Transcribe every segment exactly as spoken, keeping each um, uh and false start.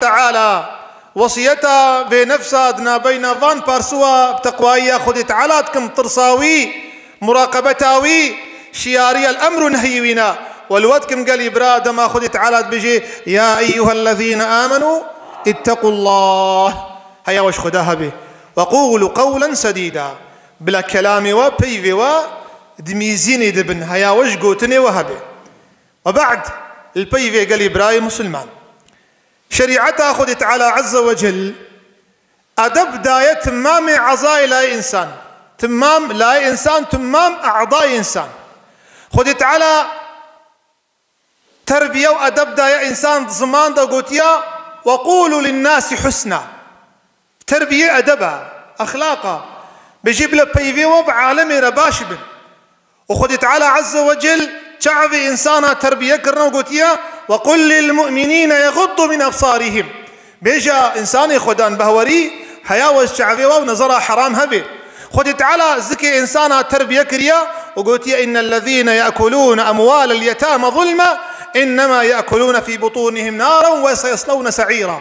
Teala, wesiyeta vê nefsa di navbeyna van parsuwa bi teqwayiya Xwedê Teala dikim, tirsa wî, muraqebeta wî, şiyariya li emr û nehyî wî ne. Welwet kim gelî bira dema Xwedê Teala dibêje, "Ya eyyuhellezîne amenû ittequllah." Heya we ji Xweda hebe. "Ve qûlû qewlen sedîda." Bila kelamê we, peyvê we di mîzînê de bin. Heya we ji gotinê we hebe. Ve ba'd, li peyvê gelî birayê musulman. Şerîeta Xwedê Teala Azze ve Cel edeb daye timamê ezayê layê însan. Timam layê însan, timam e'dayê însan. Xwedê Teala terbiye û edeb daye însan, di ziman de gotiya, "Ve qûlû linnâsi husna." Terbiyê edeb e, exlaq e. Bêjî bila peyvê we bi alemê re baş bin. Û Xwedê Teala Azze ve Cel çavê însana terbiye kirine û gotiye, "Ve qul lil mu'minîne yeğuddu min ebsarihim." Bêje însanê Xwedan behwerî heya we ji çavê we û nezera heram hebe. Xwedê Teala zikê însana terbiye kiriye û gotiye, "Innellezîne ye'kulûne emwâlel yetâme zulme, innema ye'kulûne fî butûnihim nâren ve seyeslewne se'îra."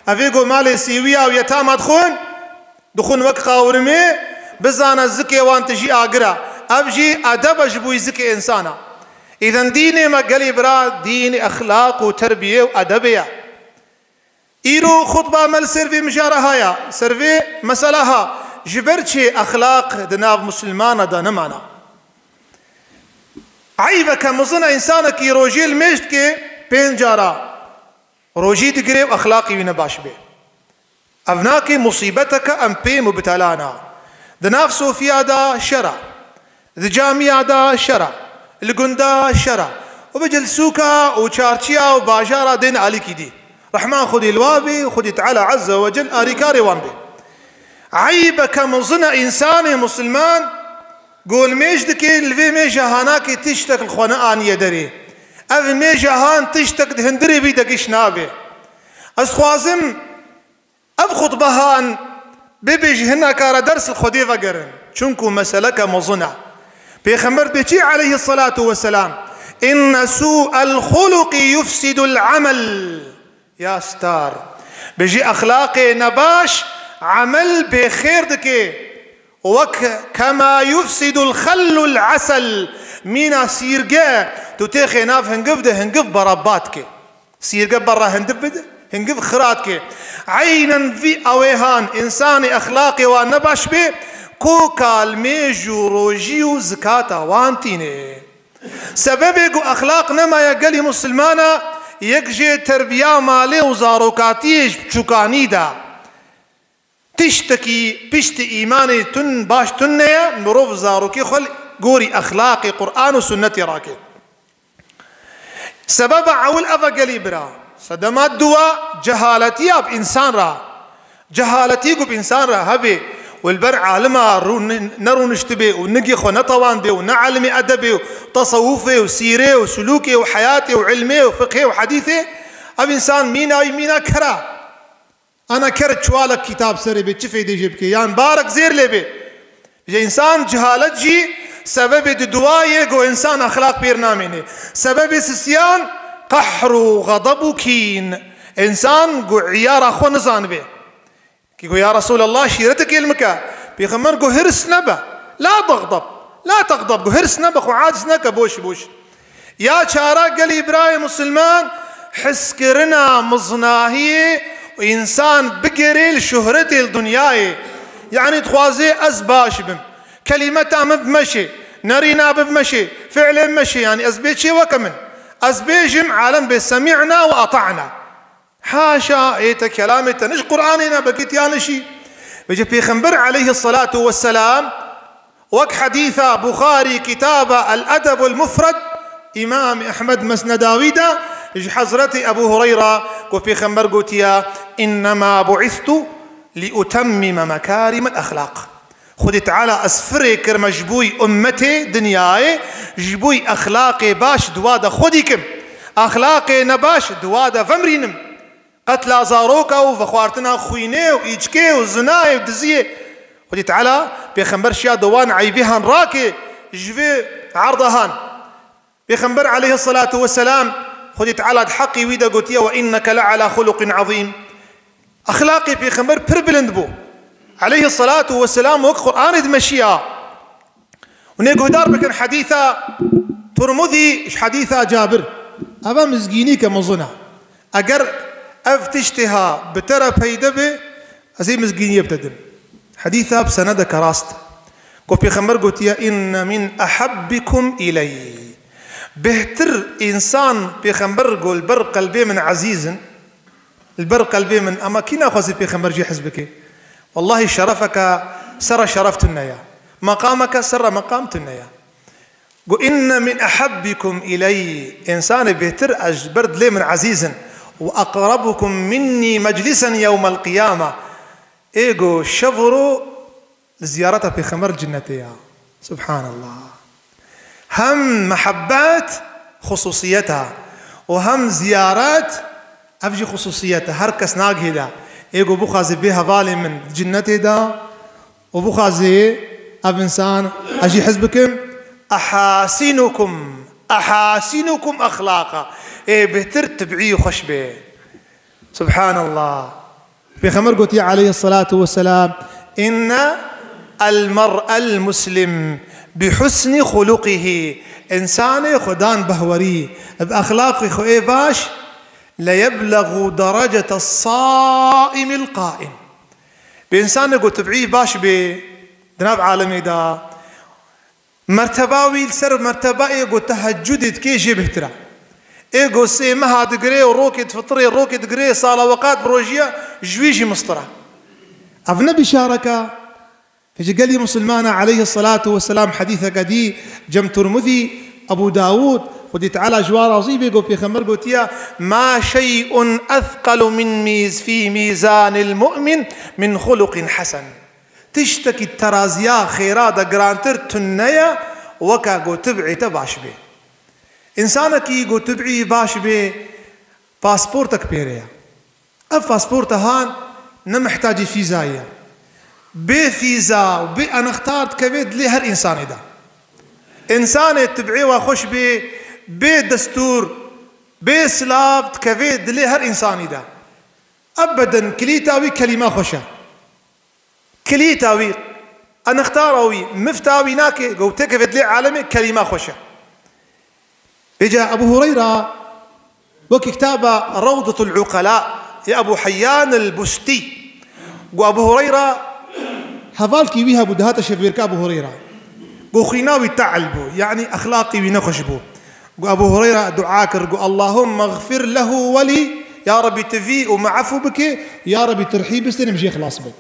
Evê ku malê sîwiya û yetama dixwin, dixwin wek qawrimê, bizane zikê wan tijî agir e. Ev jî edeb e ji bo zikê însana. Îden dînê me gelî bira, dînê exlaq û terbiyê û edebê ye. Îro xutba me li ser vê mijara haya, ser vê mesela ha, ji ber çi exlaq di nav musulmana de nemana? Eybeke mezin e, însanekî rojê li mêj dike pênc cara. Rojî digire û exlaqî wî ne baş be. Ev nake musîbeteke em pê mubtela ne. Di nav sofiya de şer e. Di camiya de şer e. Li gunda şer e. Û bêje li sûka û çarçiya û bajara dên alîkî dî. Rehman Xwedê li wa bê, Xwedê Teala Azze ve Cel alîkarê wan bê. Eybeke mezin e însanê musulman gol mêj dike, li vê mêja hanakê tiştek li xwe neaniye derê. Ev mêja han tiştek di hundirê wî de giş nabe. Ez dixwazim ev xutbehan bibê ji hinekara ders li Xwedê vegerin. Çunku meseleke mezin e. Pêxember dibê çi aleyhisselatu vesselam, "Inne sû'el xuluqi yufsidul amel." Ya star. Bêjî exlaqê nebaş emel bêxêr dike. Wek kema yufsidul xellul esel. Mîna sîrge tu têxê nav hingiv de hingiv berebat ke. Sîrge berra hindiv bide, hingiv xirat ke. Eynen vî ewê han, însanê exlaqê wan nebaş bê, koka li mêj û rojî û zikata wan tîne. Sebebê ku exlaq nemaye gelî musulmana, yek jê terbiya malê û zarokatiyê ji biçûkanî de. Tiştekî piştî îmanê tun baş tune ye, mirov zarokê xwe li gorî exlaqê Quran û sunnetê rake. Sebeba ewil ev e gelî bira. Sedema duwa cehaletiya bi însan re. Cehaletî ku bi însan re hebe û li ber alima rû-, nerûniştibe û nigê xwe netewandbe û ne elimê edebê û tesewufê û sîrê û sulûkê û heyatê û ilmê û fiqhê û hedîsê, ev însan mîna wî mîna kera. Ana ker çuwalek kitab serê bê, çi fêdê jê bike? Yan barek zêr lê bê. Ji însan cehalet jî sebebê di duwa ye ku însan exlaq pêr namêne. Sebebê sisiyan qehr û xedeb û kîn. Însan ku îyara xwe nizanibe. Kî ku ya Resulallah şîretekê li min ke. Pêxember ku hirs nebe. La texdeb. La texdeb. Ku hirs nebe, xwe aciz neke boş boş. Ya çara gelî birayê musulman, hiskirina miznahiyê û însan bigerê li şuhretê li dinyayê. Yanî dixwazê ez baş bim. Kelîmeta min bi meşê, nerîna min bi meşê, fiilê min meşê, yanî ez bê çê weke min. Ez bêjim, alem bê semî'na ve ata'na. Haşa, ê te kelamê te ne ji Qur'anê ne, belkî tiya nişî. Vêce Pêxember aleyhisselatu vesselam, wek hedîsa Buxarî, kitaba El Edebul Mufred, Îmam Ehmed Mesneda wî de, ji Hezretî Ebu Hureyra, ku Pêxember gotiye, "Innema bu'istu li utemmime mekârimel exlaq." Xwedê Teala ez firê kirime ji bo wî ummetê dinyayê, ji bo wî exlaqê baş di wa de xwedî kim. Exlaqê nebaş di wa de vemrînim. Qetla zaroka û vexwartina xwînê û îçkê û zinayê û diziyê. Xwedî Teala Pêxember şiya di wan eybê han rakê ji vê erda han. Pêxember aleyhisselatu vesselam Xwedî Teala di heqî wî de gotiye, "Ve inneke le ala xuluqin azîm." Exlaqê Pêxember pir bilind bû. Aleyhisselatu vesselam wek Qur'anê dimeşiya. Hûn ê guhdar bikin hedîsa Turmuzî ji hedîsa Cabir. Eva mizgînîke mezin e. Eger ev tiştê ha bi te re peyde be, ez ê mizgîniyê bi te dim. Hedîsa bi senedeke rast. Ku Pêxember gotiye, "Inne min ehabbikum ileyy." Bêhtir însan Pêxember got, "Li ber qelbê min ezîz in." Li ber qelbê min, ama kî naxwaze Pêxember jê hez bike? Wellahî şerefeke sera şeref tune ye. Meqameke sera meqam tune ye. Got, "Inne min ehabbikum ileyy." Însanê bêhtir ez ji ber dilê min ezîz in. "Ve eqrabukum minnî meclisen yewmel qiyame." Ê got, şev û ro li ziyareta Pêxember li cinnetê ya. Subhanallah. Hem mehebet xusûsiyet e û hem ziyaret, ev jî xusûsiyet e. Her kes nagihê de. Ê got bixwaze bê hevalê min cinnetê de û bixwaze ev însan ez jî hez bikim. Ehasinukum, ehasinukum exlaqa. Ê bêhtir tibî xweş bê. Subhanallah. Pêxember gotiye aleyhisselatu vesselam, "Inne el mer'el muslim bi husni xuluqihi." Însanê xwe dan behwerî, bi exlaqê xwe ê baş, "le yeblexu derecete saimil qaim." Bi însanê ku tibî baş bê, di nav alemê de, merteba wî li ser merteba ê ku tehecudê dike jê bêhtir e. Ê ku sê meha digire û rokê difitirê, rokê digire, sala weqat bi rojiya ji wî jî mistir e. Ev ne bîşareke? Ji gelî misilmana aleyhisselatu vesselam hedîseke dî cem Turmuzî, Ebu Dawud, Xwedî Teala ji wan razî bê, got Pêxember gotiye, "Ma şey'un ethqalu min mîz-, fî mîzanil mu'min min xuluqin hesen." Tiştekî teraziya xêra de girantir tune ye, weke ku tib'ê te baş bê. Însanekî ku tib'î baş bê, pasportek pê re ye. Ev pasporta han ne mihtacî fîzayê ye. Bê fîza û bê anextar dikeve dilê her însanê de. Însanê tib'ê wa xweş bê, bê destûr, bê silav dikeve dilê her însanî de. Ebeden kilîta wî kelîma xweş e. Kilîta wî, anextara wî, mifta wî nake, ku têkeve dilê alemê, kelîma xweş e. Vêca Ebu Hureyra, wekî kitaba Rewdetul Uqela ya Ebu Heyyan el Bustî, got Ebu Hureyra, hevalkî wî hebû, dihate şevbêrka Ebu Hureyra. Got xwîna wî te'l bû, yanî exlaqî wî nexweş bû. Got Ebu Hureyra dua kir, got, "Allahumme xfir lehu we lî, ya Rebî tu vî û me efû bike, ya Rebî tu rihî bistêne, min jê xilas bik."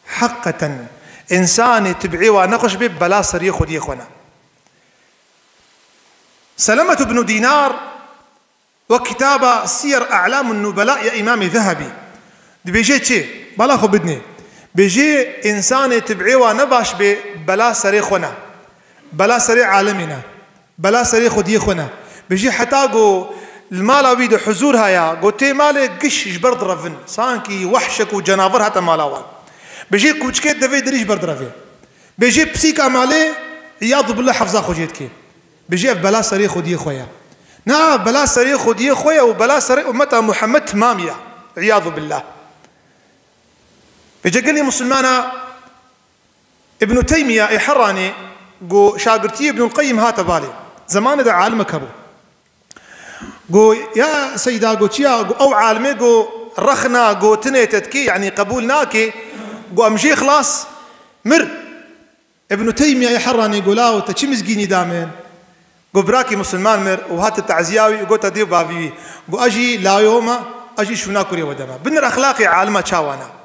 Heqeten, însanê tib'ê wa nexweş bê, bela seriyê xwediyê xwe ne. Selemet ibn Dînar, wek kitaba Siyer A'lamun Nubela ya Îmamê Zehebî, dibêje çi? Bala xwe bidinê. Bêje, însanê tib'ê wa ne baş bê, bela serê xwe ne. Bela serê alemê ne. Bela serê xwediyê xwe ne. Bêje heta ku li mala wî de huzûr haya, ku tê malê giş ji ber direvin. Sankî wehşek û cenavir hate mala wan. Bêje kûçikê devê derî ji ber direvê. Bêje pisîka malê, îyadu billah hefza xwe jê dike. Bêje ev bela serê xwediyê xwe ye. Na, bela serê xwediyê xwe ye û bela serê ummeta Muhammed timam ye. Îyadu billah. Bêje gelî musulmana Îbnû Teymiya ê Herranê, ku şagirtiyê Îbnul Qeyyim hate balê. Zemanê de alimek hebû. Got, ya Seyda, got, çiya, got, ew alimê, got, rexna gotinê te dikê, yanî qebûl nake, got, em jê xilas, mir. Îbnû Teymiya yê Herranê got, lawo, te çi mizgînî da min? Got, birakî misilman mir û hate teziya wî û gote dê û bavî wî. Got, ez jî lawê we me, ez jî şûna kurê we de me. Binir exlaqê alima çawa ne.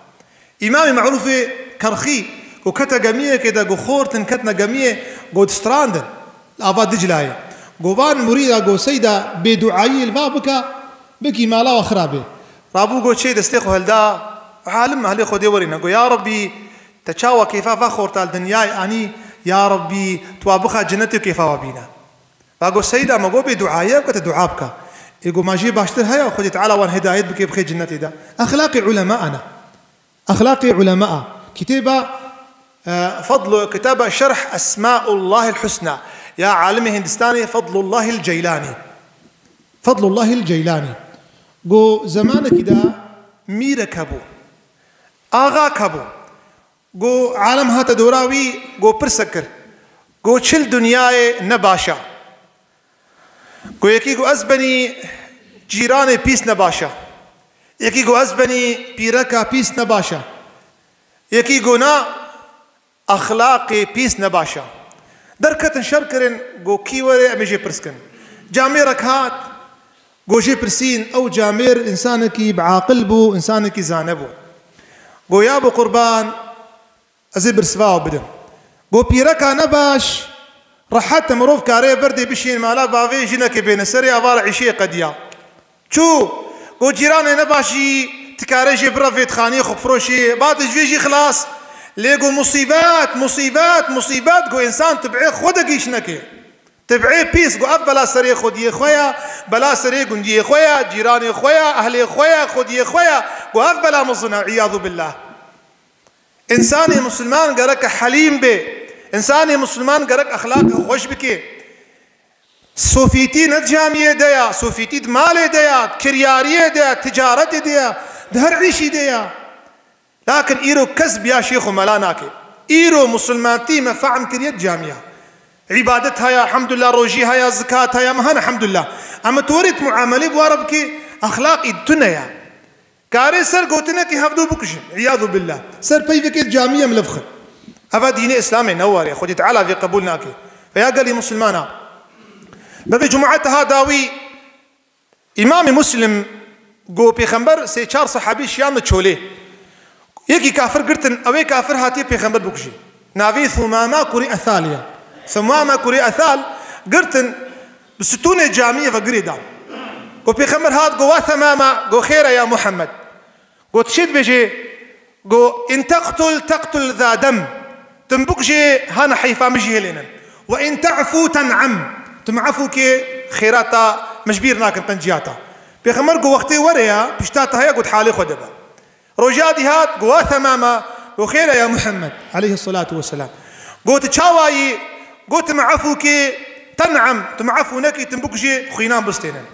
Îmamê merûfê Kerxî, ku kete gemiyekê de, ku xortin ketine gemiyê, ku distrandin li ava Diclayê. Ku van murîda, ku Seyda bêduayî li va bike, bikî mala we xirab bê. Rabû got, çê destê xwe hilda, alim mehlê Xwedê werîne. Got, ya Rebbî, te çawa kêfa va xorta li dinyayê anî, ya Rebbî, tu wa bixa cenetê û kêfa wa bîne. Va got, Seyda, me got bêduayî ye, bike te dua bike. Ê got, ma jê baştir heye, Xwedê Teala wan hidayet bike, bixê cenetê de. Exlaqê ulema ana. Exlaqê ulema. Kitêba, e, fadlu, kitaba Şerh Esmaullahil Husna ya alimê Hindistanê Fadlullahil Ceylanî. Fadlullahil Ceylanî. Got zemanekî de mîrek hebû. Axak hebû. Go alem hate dora wî, go pirsek kir. Go çil dinyayê ne baş e. Go yekî go ez benî cîranê pîs ne baş e. Yekî go ez benî pîreka pîs ne baş e. Yekî go na exlaqê pîs ne baş e. Derketin şer kirin, go kî were em ê jê pirs kin. Camêrek hat, go jê pirsîn, ew camêr însanekî bi aqil bû, însanekî zane bû. Go ya bo qurban, ez ê bersiva we bidim. Go pîreka ne baş, rehet e, mirov kare berdê bişîn mala bavê jinekê bêne serê, ava re îşê qediya. Çû, go cîranê ne baş jî, ti kare jê bire vêtxaniyê xwe bifiroşê, ba tu ji vê jî xilas. Lê go musîbet, musîbet, musîbet, go însan tib'ê xwe de gîş neke. Tib'ê pîs, go ev bela serê xwediyê xwe ya, bela serê gundiyê xwe ya, cîranê xwe ya, ehlê xwe ya, xwediyê xwe ya, go ev bela mezin e, îyadu billah. Însanê misilman gerek helîm bê. Însanê misilman gerek exlaqê xweş bike. Sofîtî ne di camiyê de ya, sofîtî di malê de ya, di kiryariyê de ya, ticaretê de ya, di her îşî de ya. Lakin îro kes biya şêx û mela nake. Îro misilmantî me fehm kiriye di camiya. Îbadet haya, elhamdulillah, rojî haya, zikat haya, me hene, elhamdulillah. Ama tu werê tu muamelê bi wa re bike, exlaqî tune ya. Karê ser gotinekî hevdû bikujin. Îyadu billah. Ser peyvekê camî em levxin. Eva dînê Îslamê ne ware. Xwedî Teala vê qebûl nake. Veya gelî Musulmana. Bevê cumate ha dawî Îmamê Muslim got, Pêxember sê çar sehabî şiyan li çolê. Yekî kafir girtin, ew ê kafir hatiye Pêxember bikujî. Navê Thumama kurê Ethal ya. Thumama kurê Ethal girtin, bi stûnê camiyê ve girê dan. Got Pêxember hat, got, "Wa Thumama," got, "Xêr e ya Muhammed." Got, "Çi dibêjê?" Got, "In teqtul, teqtul za dem." Tim bikujê, hana heyfa min jî hêlênin. "Ve in te'fu ten'em." Tim efû kê, xêrata min ji bîr nakin, tenciyata. Pêxember got, "Wextê were ya, pişta te heye," got, "Halê xwe de be." Roja dî hat, got, "Wa Thumama," got, "Xêr e ya Muhammed," aleyhissalatu vesselam. Got, "Çawa yî?" Got, "Tim efû kê, ten'em, tim efû nekî, tim bikujê, xwînan bistênin."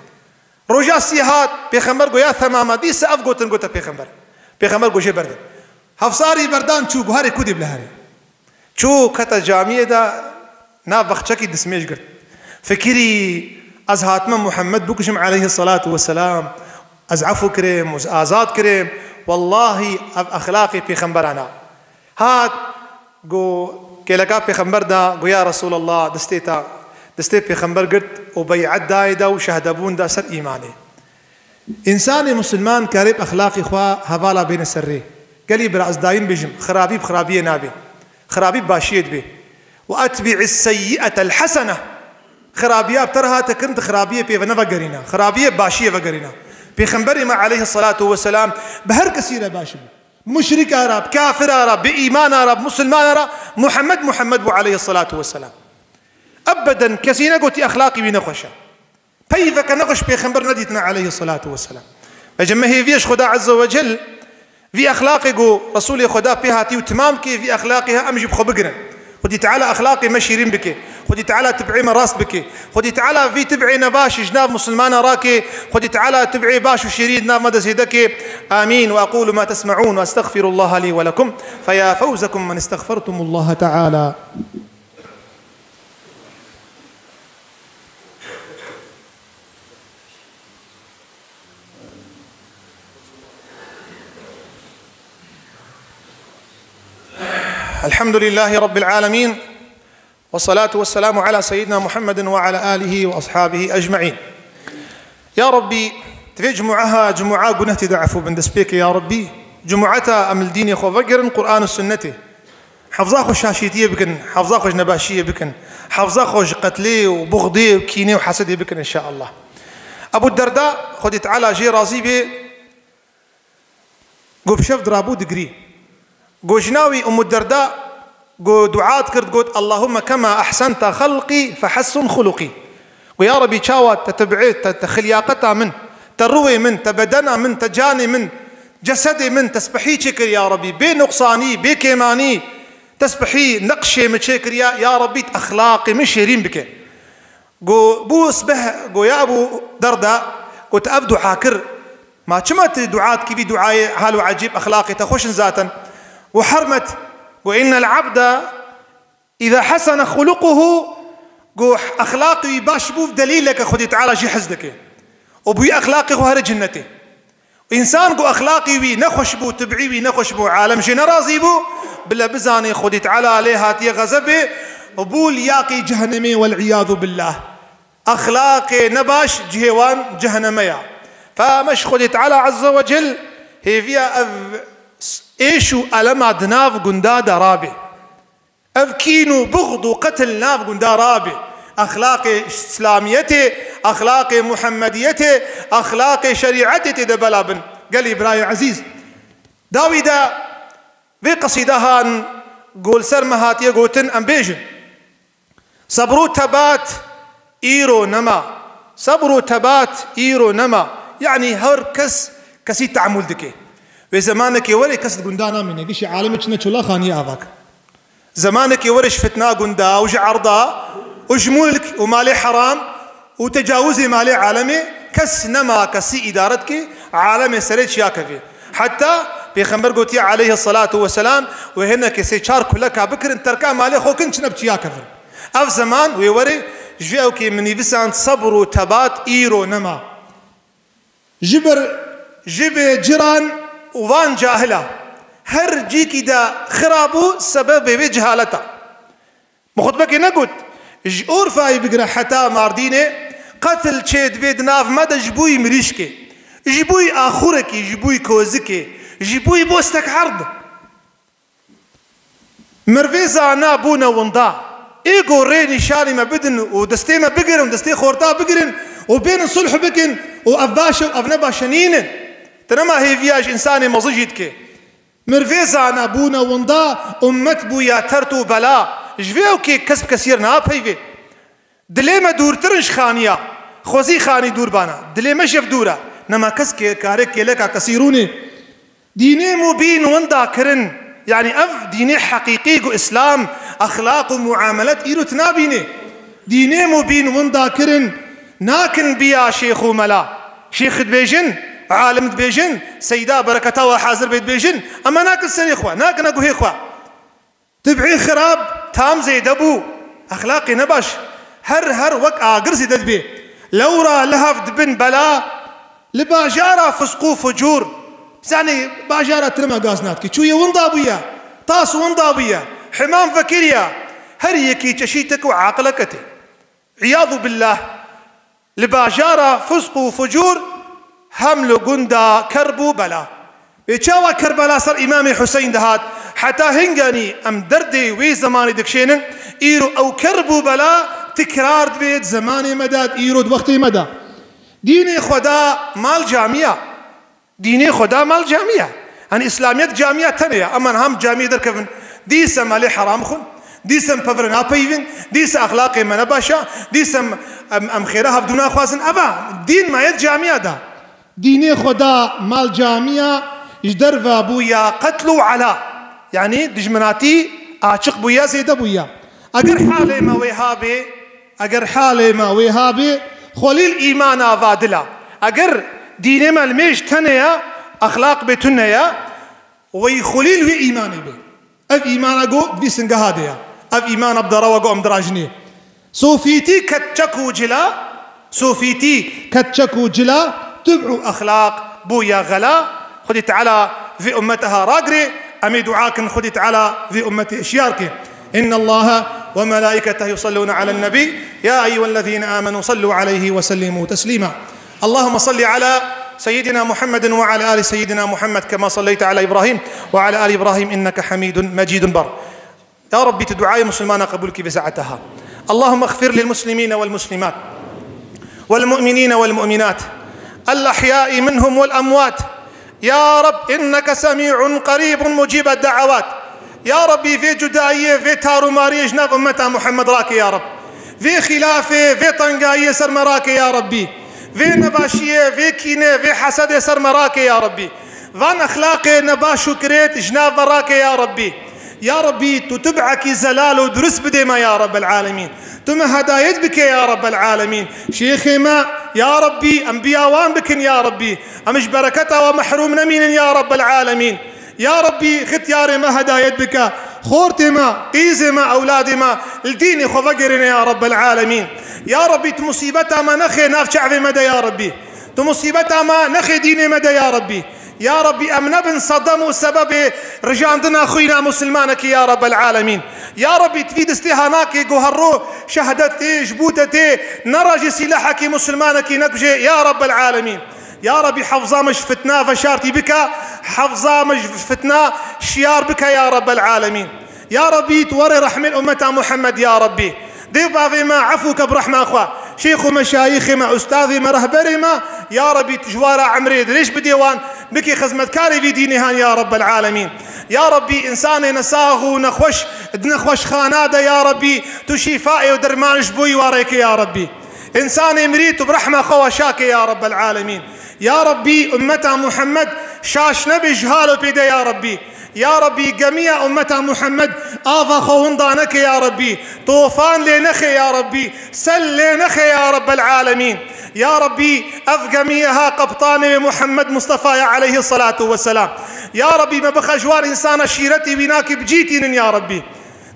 Roja sî hat, Pêxember got, "Ya Thumama, dîsa ev gotin gote Pêxember." Pêxember got, "Jê berdin." Hevsarî berdan çû, got, "Herê ku dê bile herê." Çû kete camiyê de, nav bexçekî dismêj girt. Fikirî, "Ez hatime Muhammed bikujim aleyhissalatu vesselam. Ez efû kirim, ez azad kirim. Wellahî ev exlaqê Pêxemberan e." Hat, got, kêleka Pêxember da, got, "Ya Resulallah, destê ta." Destê Pêxember girt û bey'et dayê da û şehdebûn da ser îmanê. Însanê misilman karê bi exlaqê xwe hevala bêne ser rê. Gelî bira ez dayîn bêjim, xirabî bi xirabiyê nabe. Xirabî bi başiyê dibe. "Ve etbi'is seyyi'etel hasene." Xirabiya bi te re hate kirin, tu xirabiyê pê ve nevegerîne. Xirabiyê bi başiyê vegerîne. Pêxemberê me aleyhissalatu vesselam bi her kesî re baş bû. Muşrika ra, bi kafira ra, bi îmana ra, bi musulmana ra, Muhammed, Muhammed bû aleyhissalatu vesselam. Ebeden kesî negotî exlaqî wî nexweş e. Peyveke nexweş pêxember nedîtine aleyhissalatu vesselam. Vece me hêviyê ji Xweda Azze ve Cel vî exlaqê ku Resulê Xweda pê hatî û timam ke, vî exlaqê ha em jî bi xwe bigirin. Xwedî Teala exlaqê me şîrîn bike. Xwedî Teala tib'ê me rast bike. Xwedî Teala vî tib'ê nebaş ji nav musulmana rake. Xwedî Teala tib'ê baş û şîrîn di nav me de zêde ke. Amîn. Ve aqulu ma tesma'ûn ve estexfirullaha lî ve lekum. Feya fewzekum men istexfertumullaha Teala. الحمد لله رب العالمين، والصلاة والسلام على سيدنا محمد وعلى آله وأصحابه أجمعين. Ya Rabbî, divê cumueha cumua guneh tê de efû bin destpêkê ya Rabbî. Cumueta em li dînê xwe vegerin, Qur'an û sunnetê. Hefza xwe şaşîtiyê bikin, hefza xwe ji nebaşiyê bikin, hefza xwe ji qetlê û buxdê û kînê û hesedê bikin inşaallah. Ebu Derda, Xwedî Teala jê razî bê, got, bi şev dirabû digirî. Got, jina wî Ummu Derda, got, dua dikir, got, "Allahumme kema ahsente xelqî fehessun xuluqî." Got, "Ya Rebî, çawa te tib'ê, te, te xilyaqeta min, te ruwê min, te bedena min, te canê min, cesedê min, te spehî çêkir, ya Rebî, bê nuqsanî, bê kêmanî, te spehî neqşê min çêkiriya, ya Rebî, exlaqê min şêrîn bike." Got, bû sibeh, got, ya Ebû Derda, got, ev dua kir, Ma çima tu dua dikî vî duayê hal û ecîb exlaqê te xweş in zaten? Û hermet, û innel abda îza hesene xuluquhu, ku exlaqê wî baş bû, delîleke Xwedê Teala jî hez dike. Û bi wî exlaqê xwe here cinnetê. Însan ku exlaqê wî nexweş bû, tibî wî nexweş bû, alem jê nerazî bû, bile bizanê Xwedê Teala lê hatiye xezebê û bû liyaqê cehennemê, wel iyadu billah. Exlaqê nebaş cihê wan ceheneme ya. Fa me ji Xwedê Teala Azze ve Cel hêviya ev êş û elema di nav gunda de rabe. Ev kîn û buxd û qetil nav gunda rabe. Exlaqê îslamiyetê, exlaqê muhemmediyetê, exlaqê şerîetê tê de bela bin. Gelî birayê ezîz. Dawî de vê qesîdehan ku li ser me hatiye gotin, em bêjin. Sebr û tebat îro nema. Sebr û tebat îro nema. Yanî her kes kesî teamûl dike. Wê zemanekê were kes di gunda namîne. Gişî alemê çine çolaxaniyê avak. Zemanekê were ji fitna gunda û ji erda û ji mulk û malê heram û tecawizê malê alemê kes nema kesî îdare dike, alemê serê çiya kevê. Heta Pêxember gotiye aleyhissalatu vesselam, wê hinekê sê çar kuleka bikirin, terka malê xwe kin, çine bi çiya kevin. Ev zeman wê were, ji vê ewkê min nivîsand, sebr û tebat îro nema. Ji ber, ji bê ciran û van cahila. Her cîkî de xira bû, sebebê wê cehaleta. Min xutbekê negot, ji Urfayê bigire heta Mardînê, qetil çê dibe di nav me de ji bo yî mirîşkê, ji bo yî axurekî, ji bo yî kozikê, ji bo yî bostek erd. Mirvê zana bûne winda. Ê ku rê nîşanî me bidin û destê me bigirin, destê xorta bigirin û bênin sulh bikin û ev baş e û ev ne baş e nînin. Te nema hêviya ji însanê mezin jî dike. Mirvê zana bûne winda, ummet bûya tert û bela. Ji vê ewkê kes bi kesî re napeyvê. Dilê me dûrtir in ji xaniya. Xwezî xanî dûr bana. Dilê me ji ev dûr e. Nema kes kê-, kare kêleka kesî rûnê. Dînê mubîn winda kirin. Yanî ev dînê heqîqî ku Îslam, exlaq û muamelet îro tu nabînê. Dînê mubîn winda kirin. Nakin biya şêx û mela. Şêx dibêjin, alim dibêjin, seyda bereketa we hazir bê dibêjin. Ema nakin serê xwe, nakine guhê xwe. Tibî xirab tam zêde bû. Exlaqê nebaş. Her her wek agir zêde dibê. Lewra li hev dibin bela. Li bajara fisq û fucûr. Zanî bajara tirima gaz nadikî. Çûyê winda bûye. Tas winda bûye. Himam vekiriye. Her yekî çeşîtek û aqileke tê. Îyadu billah. Li bajara fisq û fucûr hem li gunda kerb û bela. Wê çawa Kerbela ser Îmamê Huseyn dihat, heta hinganî em derdê wê zemanê dikişênin, îro ew kerb û bela tikrar dibe di zemanê me de, di îro di wextê me de. Dînê Xweda mal camiya. Dînê Xweda mal camiya. Yanî Îslamiyet camiya tenê ya. Em niha em camiyê derkevin. Dîse malê heram xwin. Dîse em pevre napeyvin. Dîse exlaqê me ne baş e. Dîse em, em, em xêra hevdû naxwazin. Eva, dîn mayet camiya da. Dînê Xweda mal camiya ji derve bûya qetl û ela. Yanî dijminatî açiq bûya, zêde bûya. Eger halê me wê habê, eger halê me wê habê, xwelîl îmana va dila. Eger dînê me li mêj tenê ya, exlaq bê tune ya, wey xwelîl wê îmanê bê. Ev îmana go vî singeha de ya. Ev îmana bi darawa go em dirajinê. Sofîtî ket çek û cila, sofîtî ket çek û cila, tib û exlaq bûya xela. Xwedî Teala vê ummeteha ragirê, em ê dua kin Xwedî Teala vê ummetê şiyar ke. إن الله وملائكته يصلون على النبي، يا أيها الذين آمنوا صلوا عليه وسلموا تسليما. اللهم صل على سيدنا محمد وعلى آل سيدنا محمد كما صليت على إبراهيم وعلى آل إبراهيم إنك حميد مجيد. بر. يا ربي، tu duayê Musulmana qebûl kî vê saeteha. اللهم اغفر للمسلمين والمسلمات والمؤمنين والمؤمنات الأحياء منهم والأموات. يا رب إنك سميع قريب مجيب الدعوات. Ya Rabbî, vê cudayiyê, vê tarûmariyê ji nav ummeta Muhammed rake ya Rab. Vê xîlafê, vê tengayiyê ser me rake ya Rabbî. Vê nebaşiyê, vê kînê, vê hesedê ser me rake ya Rabbî. Van exlaqê nebaş û kirêt ji nav me rake ya Rabbî. Ya Rabbî, tu tib'ekî zelal û durist bidê me ya Rabbel Alemîn. Tu me hedayet bike ya Rabbel Alemîn. Şêxê me, Ya Rabbî, em biya wan bikin ya Rabbî. Em ji bereketa we mehrûm nemînin ya Rabbel Alemîn. Ya Rabbî, xityarê me hedayet bike. Xortê me, qîzê me, ewladê me li dînê xwe vegerîne ya Rabbel Alemîn. Ya Rabbî, tu musîbeta me nexê nav çavê me de ya Rabbî. Tu musîbeta me nexê dînê me de ya Rabbî. Ya Rabbî, em nebin sedem û sebebê rijandina xwîna musilmanekî ya Rabbel Alemîn. Ya Rabbî, tu vî destê hanakê ku her ro şehdet tê, ji bo te tê, nera jî sîlehekî musilmanekî nekujê ya Rabbel Alemîn. Ya Rabbî, hefza me ji fitna veşartî bike, hefza me ji fitna şiyar bike ya Rabbel Alemîn. Ya Rabbî, tu werê rehmê ummeta Muhammed ya Rabbî. Dê bavê me efû ke bi rehma xwe. Şêx û meşayîxê me, ustazê me, rehberê me, ya Rabbî, tu ji wara emrê dirêj bidê wan, bikê xizmetkarê vî dînê han ya Rabbel Alemîn. Ya Rabbî, insanê nesax û nexweş di nexweşxana de ya Rabbî, tu şîfaê û derman ji bo wî warê ke ya Rabbî. Însanê mirî tu bi rehma xwe weşa ke ya Rabbel Alemîn. Ya Rabbî, ummeta Muhammed şaş nebe ji hal û pêde ya Rabbî. Ya Rabbî, gemiya ummeta Muhammed ava xwe winda neke ya Rabbî. Tofan lê nexe ya Rabbî. Sel lê nexe ya Rabbel Alemîn. Ya Rabbî, ev gemiye ha qeptanê wê Muhammed Mustafa ye aleyhisselatu vesselam. Ya Rabbî, me bixe ji wan însana şîretê wî nakî bi cî tînin ya Rabbî.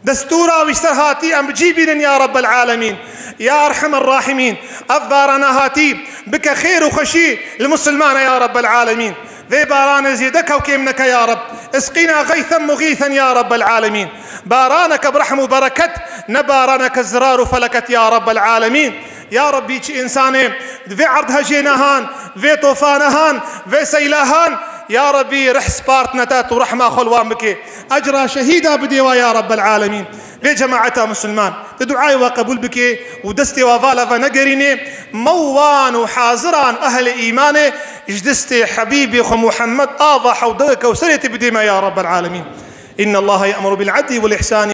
Destûra wî ser hatî em bi cî bînin ya Rabbel Alemîn. Ya Erhemer Rahimîn, ev barana hatî bike xêr û xweşî li musilmane ya Rabbel Alemîn. Vê baranê zêde kew kêm neke ya Reb. Isqîna geythen muxîthen ya Rabbel Alemîn. Baraneke bi rehm û bereket, ne baraneke zirar û feleket ya Rabbel Alemîn. Ya Rabbî, çi însanê di vê erdhejê nehan, vê tofane han, vê seyla han, ya Rabbî, rih spartine te, tu rehma xwe li wan bike. Ecra şehîda bidê wa ya Rabbel Alemîn. Vê cemaeta musulman, tu duayê wa qebûl bike û destê wa vala ve negerîne, me wan û haziran ehlê îmanê ji destê Hebîbê xwe Muhammed ava hewdewê Kewserê te bidê me ya Rabbel Alemîn. إن الله يأمر بالعدل والإحسان